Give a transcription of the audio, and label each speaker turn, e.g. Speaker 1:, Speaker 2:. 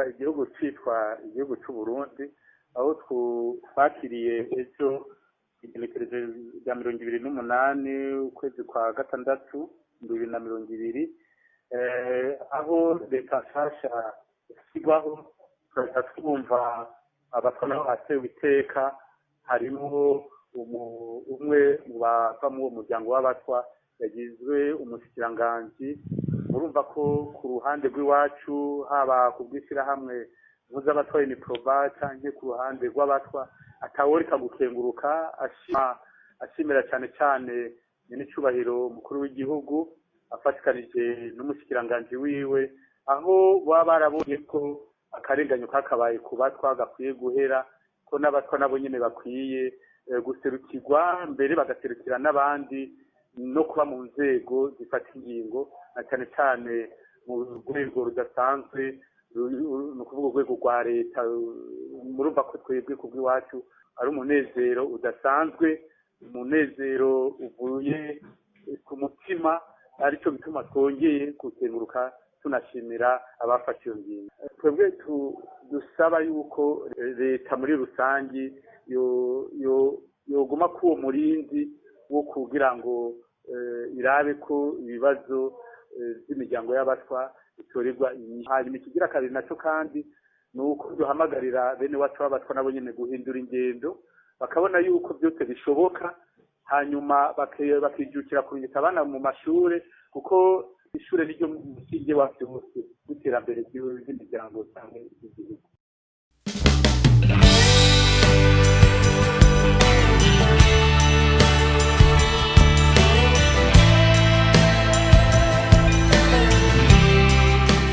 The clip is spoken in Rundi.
Speaker 1: Kuva igihugu citwa igihugu c'u Burundi, aho twakiriye ejo igenekerezo rya 28 ukwezi kwa gatandatu 2020, aho leta nshasha ishyirwaho, turahita twumva abatwa nabo batewe iteka. Harimwo umwe mu bava muri uwo muryango w'abatwa yagizwe umushikiranganji. Murumva ko ku ruhande rw'iwacu, haba ku bw'ishyirahamwe mpuzabatwa UNIPROBA canke ku ruhande rw'abatwa, ataworeka gukenguruka, ashimira cane cane nyenicubahiro umukuru w'igihugu afatikanije n'umushikiranganji wiwe, aho baba barabonye ko akarenganyo kakabaye ku batwa gakwiye guhera, ko n'abatwa nabo nyene bakwiye guserukirwa, mbere bagaserukira n'abandi no kuba mu nzego zifata ingingo, na cane cane mu rwego rudasanzwe, ni ukuvuga urwego rwa leta. Murumva ko twebwe kubw'iwacu ari umunezero udasanzwe, umunezero uvuye ku mutima, aricyo bituma twongeye gukenguruka tunashimira abafashe iyo ngingo. Twebwe dusaba yuko leta muri rusangi yoguma k'uwo murindi wo kugira ngo irabe ko ibibazo by'imiryango y'abatwa bitorerwa. Hanyuma ikigira kabiri naco kandi ni uko duhamagarira bene wacu b'abatwa nabo nyene guhindura ingendo, bakabona yuko byose bishoboka, hanyuma bakijukira kurungika abana mu mashure, kuko ishure niryo musingi wa vyose w'iterambere ry'imiryango canke ry'igihugu.